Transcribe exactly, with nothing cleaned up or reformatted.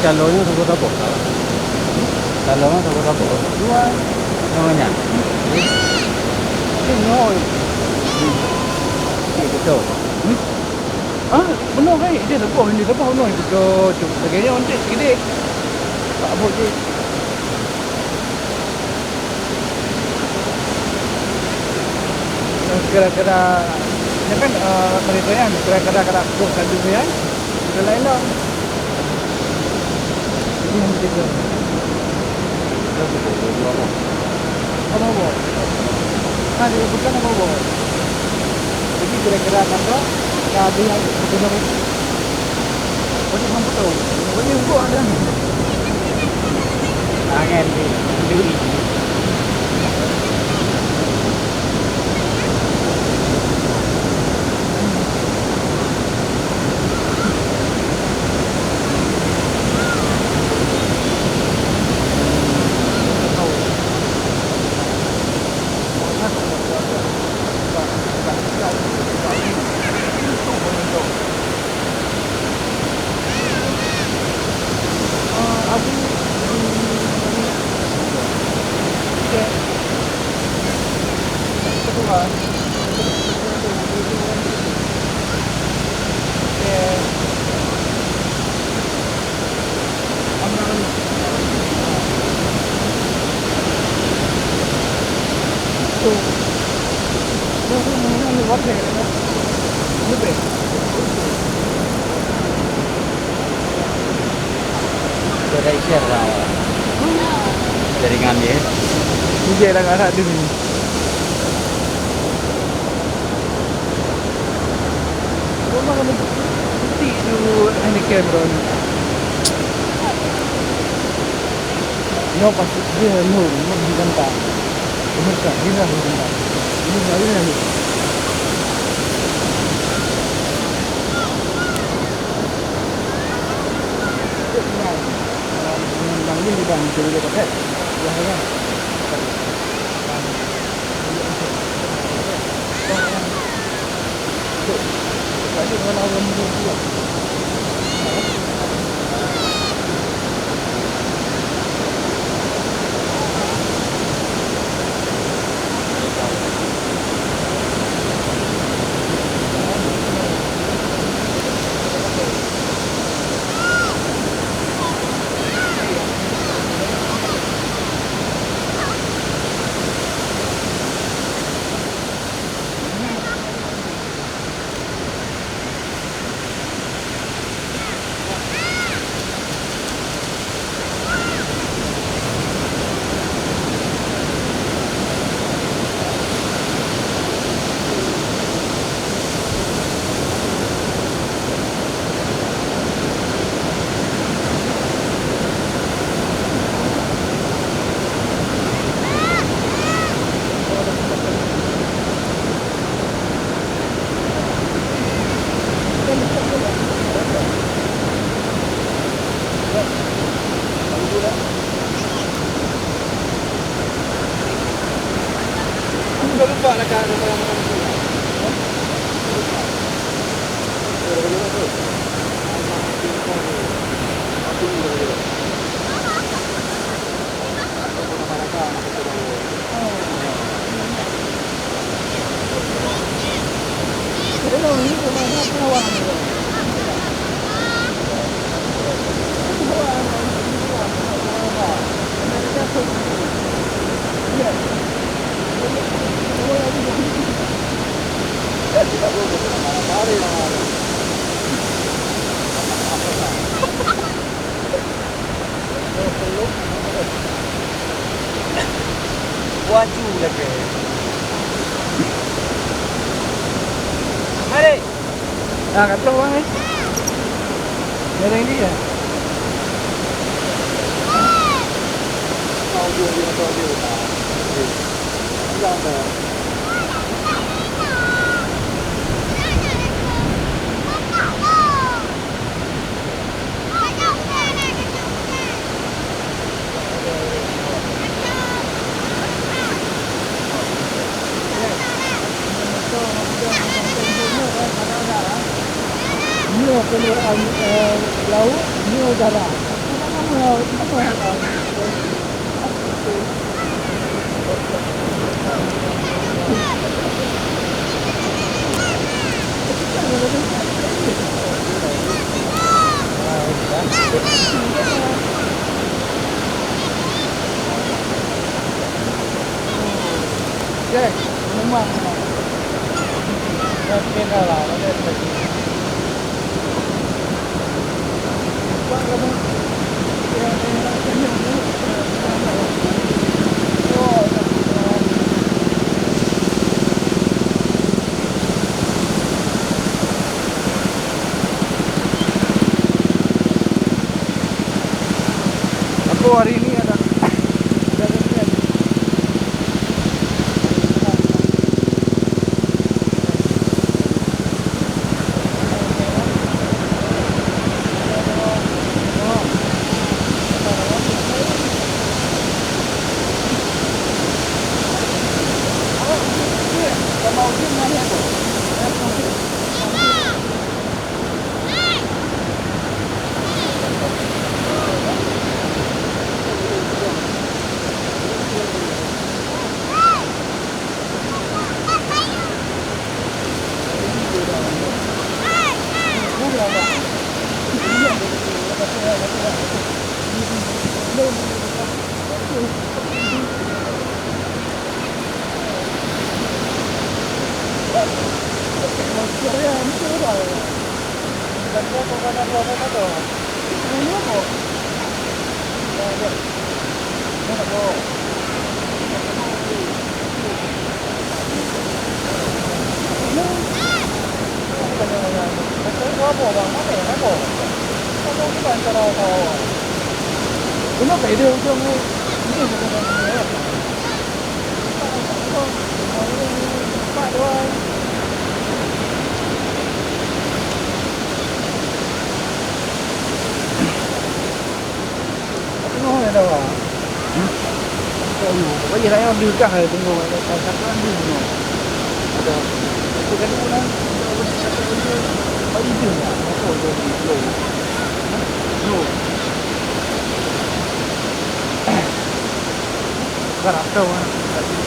Calon nyoe saboh-saboh. Calon nyoe saboh-saboh. Dua. Nyoe nyan. Nyoe. Cek beutôi. Hmm? Ah, bunoe hai, dia saboh, ini saboh bunoe. Beutôi, cuk. Lagèe nyoe nanti sikit. Tak abot je. Kira-kira, ya kan, eh, cerita yang kira-kira kada kok kadu ya. Kira lain dong. Ini yang ketiga. Apa mau? Nah, dia bukan apa mau. Jadi kira-kira masa, ya, ada yang ketiga. Boleh mampu tahu. Boleh buat ada. Tangan dia. Sudah share lah. Jaringan dia. Dia dah kat satu ni. Rumah kamu putih tu, ini kamera ni. Nyoe pasti dia nyoe, nyoe di Ganta. Nyoe tak, dia dah di Ganta. Ini dah, ini dah. Bang, ini bang, dia boleh pakai. Ya, ya. Buaju lagèe. Mari. Ah, ka troh bang, eh. Jarang dia. Tahu dia, dia tahu dia. Dia. Dia ada. Nyoe keuluar, eh, laut, nyoe udara. Aku hari ini ada, ada weekend. Tengok ya, dah. Hmm? Tengok ya. Wajah saya degah ya, tengok ya, dah, dah, dah, dah, dah. Ada. Itu kan dulu lah. Ada orang cakap dia, bagi dia lah. Apa dia ni? Bro. Bro. Garap tau, ah.